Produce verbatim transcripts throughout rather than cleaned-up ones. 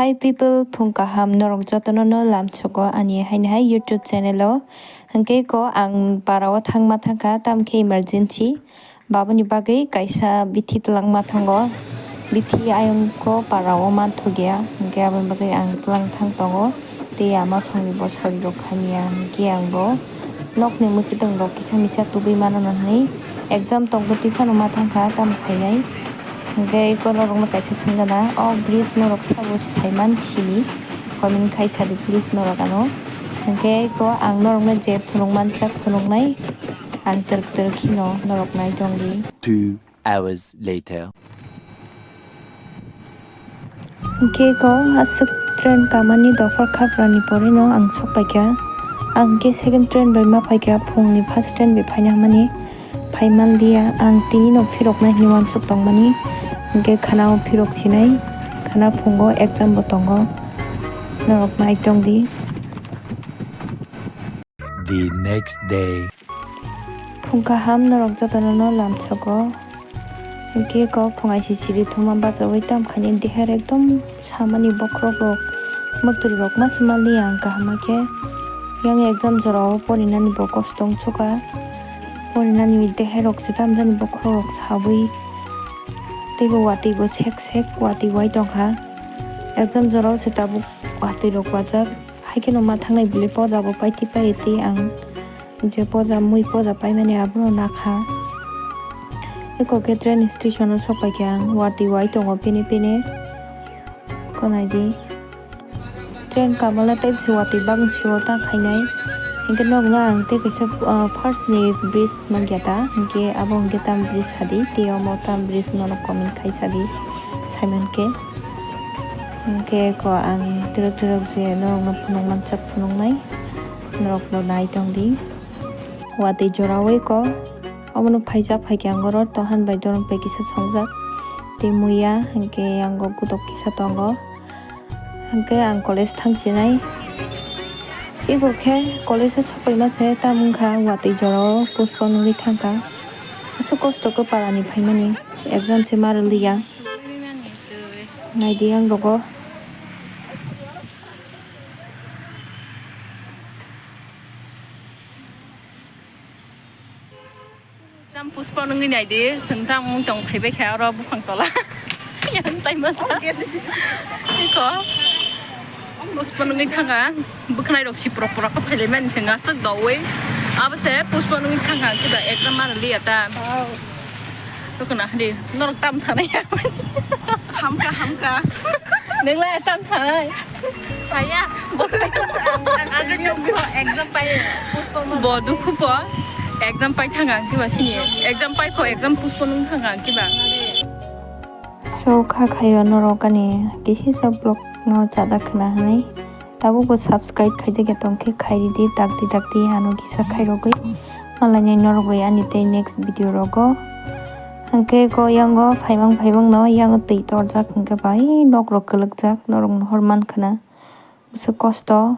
Hi people, phung kaham norok jotono no lamsogo ani haini hai YouTube channel o. Hwnkhe ko ang para o thangma thangkha, tamkhe emergency. Babuni bagwi kaisa bithi twlangma thango. Bithi ayang ko para o manthokya, hwnkhe aboni bagwi ang twlang thang tongo. Tei ama songni bo sori rok hamya, hwnkhe ang bo nokni mwkhwtwng rok kisa misa tubui mano hwnwi exam tongtwi phano ma thangkha, tamo khainai. Hwnkhe eko norokno kaisa swngna, o bridge norok sabo saiman sini, comment khai sadi please norok ano. Hwnkhe eko ang norokno je phunuk mansak phunuknai, ang twrwk twrwk kheno norok nai tongdi. Two hours later. Hwnkhe eko aswk train kamani dophar khaprani porino ang sokpaikha. Ang khe second train bai ma phaikha, phungni first train bai phaina hwnmani. Phai manliya, ang tini no phiroknai hinwi uansuk tongmani, hwnkhe khana o phirok sinai, khana phungo exam bo tongo, norok nai tongdi. The next day. Phung kaham norok jotono no lamsogo, hwnkhe kok phung aisi siri thuma bachawui tamkhani deher ekdom samani bokhorok rok, mwktwirwi rok ma swmaliya ang kaham khe, yang exam jorao porinani bo kosto wngsuka. Porinani deherok se tamjani bokhorok sabwi teibo watwi bo sek sek watwi wai tongkha. Exam jorao se tabuk watwi rok wajak. Haikhe no ma thangnai bwlwi poja bo paitwi pai twi ang je poja mui poja paimani abono nakha. Eko khe train station o sokpaikha ang watwi wai tongo pini pini. Konai di. Train kabala tei bisi watwi bagwi sio ta khainai. Hinkhe nokno ang tei kaisa, ah, first ni bridge mankha ta. Hinkhe abo hinkhe tam bridge sadi. Tei omo tam bridge nono comment khai sadi. Saimankhe. Hinkhe ko ang twrwk twrwk je norokno phunuk mansak phunuknai. Norokno nai tongdi. Watwi joraui ko. Omono phaijak phaikhe ang oro tohan bai doron bai kisa songjak. Tei muiya hinkhe yango gutok kisa tongo. Hwnkhe ang college thangsinai. Eko khe college o sokpaima se, tamo wngkha watwi jorao postpone wngwi thangkha. Aswk kosto khe parani phaimani, exam se ma rwliya. Naidi ang rogo. Exam postpone wngwi naidi, chwng tamo wng tong phaibai kha oro buphang tola. Yang tai masa. Iko. Postpone wngwi thangkha, bwkhwnai rok si prok prok khe phailaimani thwng aswk doui. Abo se postpone wngwi thangkha, kiba exam ma rwliya ta. Wow. Tokona hadi, norok tam sanai ya. Hamka, hamka. Nwnglai tam sanai. Saya. Bo dukhu po, exam pai thangkha ang kiba sini. Exam pai po, exam postpone wng thangkha ang kiba. So, kha khayo norok ani kisisa vlog no chajak khna hwnwi. Tabukbo subscribe khaijak ya tongkhe khairidi, dakti dakti ano kisa khairogwi. Malainai norok bai ani tei next video rogo. Hwnkhe ko yango phaimang phaimang no yango twi torjak hwnkhe bai nok rok kwlwkjak norok no hor mankhwna. Bwswk kosto.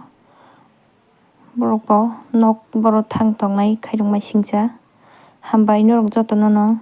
Borok bo nok borok thang tongnai khairokma singcha. Hambai norok jotono no.